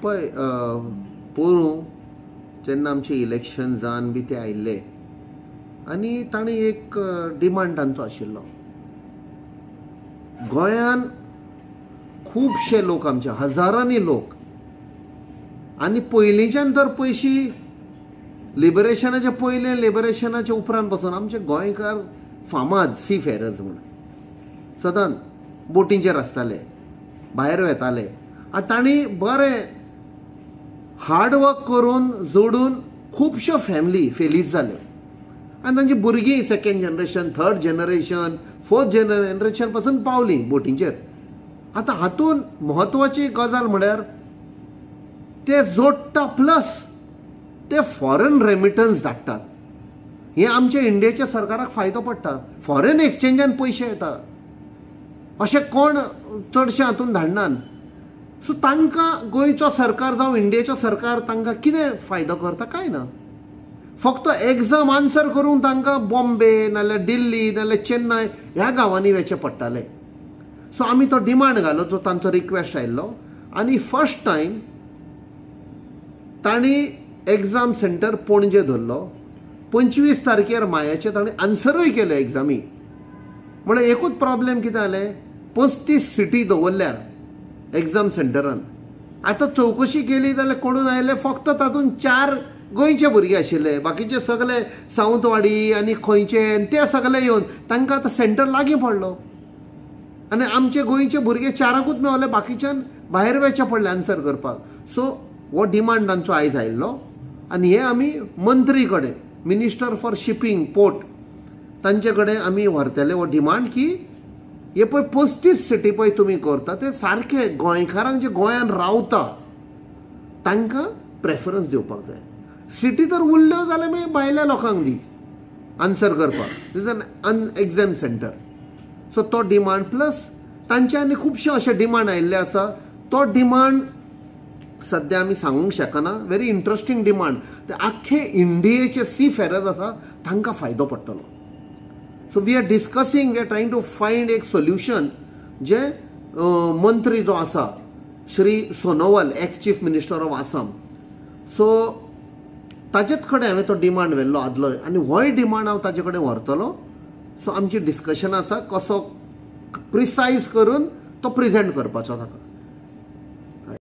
पळय पोरूं जेन्ना आमचें इलेक्शन जावन बी ते आयिल्ले आनी ताणें एक डिमांड तांचो आशिल्लो, गोंयान खुबशे लोक आमचे हजारांनी लोक आनी पयलींच्यान तर पयशी लिबरेशनाच्या पयलें लिबरेशनाच्या उपरांत पासून आमचे गोंयकार फामाद सी फेरर्स म्हूण सदांच बोटींचेर आसताले, भायर वेताले आनी तांणी बरें हार्डवर्क करून जोडून खुबश्यो फॅमिली फेलीज जाल्यो आनी तांची भुरगीं second generation, third generation, fourth generation पासून पावलीं बोटींचेर. आतां हातूंत म्हत्वाची गजाल म्हळ्यार ते जोडटा प्लस ते फॉरेन रेमिटन्स धाडटात. हें आमच्या इंडियेच्या सरकाराक फायदो पडटा, फॉरेन एक्सचेंजान पयशे येता, अशें कोण चडशे हातून धाडनात. सो तांकां गोंयचो सरकार जावं इंडियेचो सरकार तांकां कितें फायदो करता? कांय ना. फक्त एग्जाम आन्सर करूंक तांकां बॉम्बे नाल्यार दिल्ली नाल्यार चेन्नय ह्या गांवांनी वचचें पडटालें. सो आमी तो डिमांड घालो जो तांचो रिक्वेस्ट आयिल्लो आनी फर्स्ट टायम तांणी एग्जाम सेंटर पणजे धरलो. 25 तारखेर मायाचे ताणें आन्सरूय केले एग्जामी. म्हळ्यार एकूच प्रॉब्लेम कितें जालें, 35 सिटी दवरल्या एग्जाम सेंटरान. आतां चवकशी केली जाल्यार कोणून आयले फक्त तातूंत 4 गोंयचे भुरगे आशिल्ले, बाकीचे सगळे सावंतवाडी आनी खंयचे ते सगळे येवन तांकां आतां सेंटर लागीं पडलो आनी आमचे गोंयचे भुरगे 4कूच मेवले, बाकीच्यान भायर वचचें पडलें आन्सर करपाक. सो हो डिमांड तांचो आयज आयिल्लो आनी हे आमी मंत्री कडेन, मिनिस्टर फॉर शिपींग पोर्ट, तांचे कडेन आमी व्हरतले हो डिमांड की हे पळय 35 सिटी पळय तुमी करता ते सारके गोंयकारांक जे गोंयान रावता तांकां प्रेफरन्स दिवपाक जाय. सिटी तर उरल्यो जाल्यार मागीर भायल्या लोकांक दी आन्सर करपाक, is an exam centre. So तो डिमांड प्लस तांचे आनी खुबशे अशे डिमांड आयिल्ले आसा. तो डिमांड सद्या आमी सांगूंक शकना, व्हेरी इंट्रस्टींग डिमांड. ते आख्खे इंडियेचे सी फेरर्स आसा तांकां फायदो पडटलो. So we are discussing, we are trying to find एक सोल्युशन जे मंत्री जो आसा Shri Sonowal, ex chief minister of Assam, so ताचेच कडेन हांवें तो डिमांड व्हेल्लो आदलो आनी होय डिमांड हांव ताचे कडेन व्हरतलो. सो आमची डिस्कशन आसा कसो प्रिसायज करून तो प्रेजेंट करपाचो ताका.